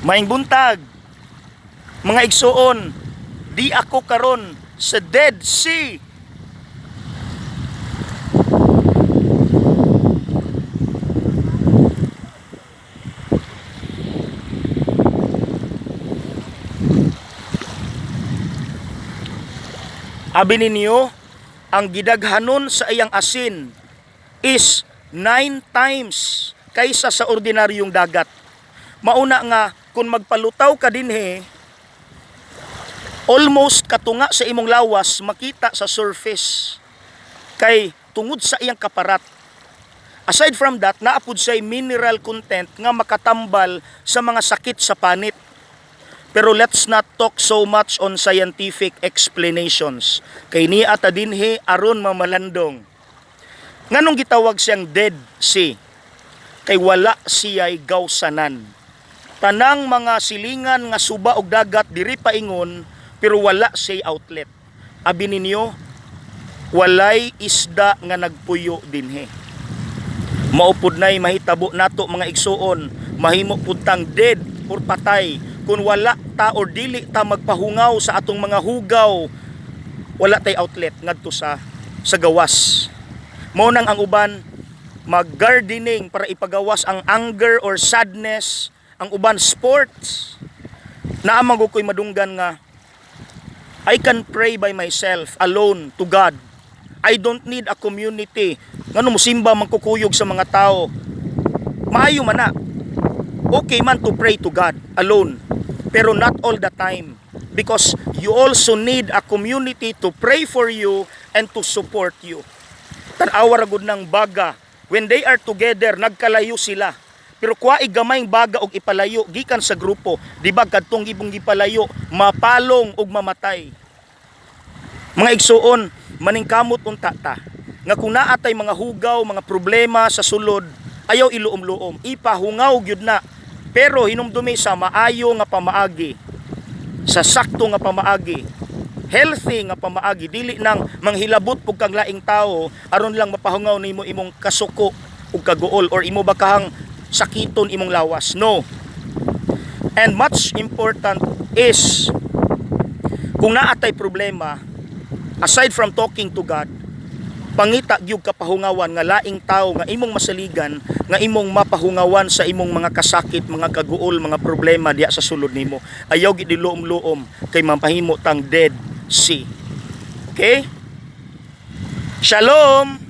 Maayong buntag, mga igsuon, di ako karon sa Dead Sea. Abi ninyo, ang gidaghanon sa iyang asin is 9 times kaysa sa ordinaryong dagat. Mauna nga kung magpalutaw ka dinhi, almost katunga sa imong lawas makita sa surface kay tungod sa iyang kaparat. Aside from that, naa pud siya'y mineral content nga makatambal sa mga sakit sa panit. Pero let's not talk so much on scientific explanations. Kay nia ta dinhi aron mamalandong. Nganong gitawag siyang Dead Sea? Kay wala siya'y gawsanan. Tanang mga silingan nga suba og dagat diri paingon, pero wala siya'y outlet. Abi ninyo, walay isda nga nagpuyo dinhi. Mao pud nay mahitabo nato, mga igsuon, mahimo pud tang dead or patay kung wala ta or dili ta magpahungaw sa atong mga hugaw, wala tay outlet ngadto sa gawas. Mao nang ang uban mag-gardening para ipagawas ang anger or sadness, ang uban sports. Naa man ko'y madunggan nga I can pray by myself alone to God. I don't need a community. Ngano musimba man kukuyog sa mga tao? Maayo man na. Okay man to pray to God alone. Pero not all the time. Because you also need a community to pray for you and to support you. Tan-awa ra gud ng baga. When they are together, nagkalayo sila. Pero kuha gamayng baga og ipalayo gikan sa grupo, di ba kadtong ibong gipalayo, mapalong og mamatay. Mga igsuon, maningkamot unta ta nga kung naa tay mga hugaw, mga problema sa sulod, ayaw iluom-luom, ipahungaw gyud na. Pero hinumdumi sa maayo nga pamaagi, sa sakto nga pamaagi, healthy nga pamaagi, dili nang manghilabot pug kang laing tao aron lang mapahungaw nimo imong kasuko ug kaguol or imo ba kahang sakiton imong lawas. No. And much important is kung naa tay problema, aside from talking to God, pangita gyud kapahungawan nga laing tao nga imong masaligan, nga imong mapahungawan sa imong mga kasakit, mga kaguol, mga problema diya sa sulod nimo. Ayaw gid luom-luom kay mapahimo tang Dead Sea. Okay? Shalom.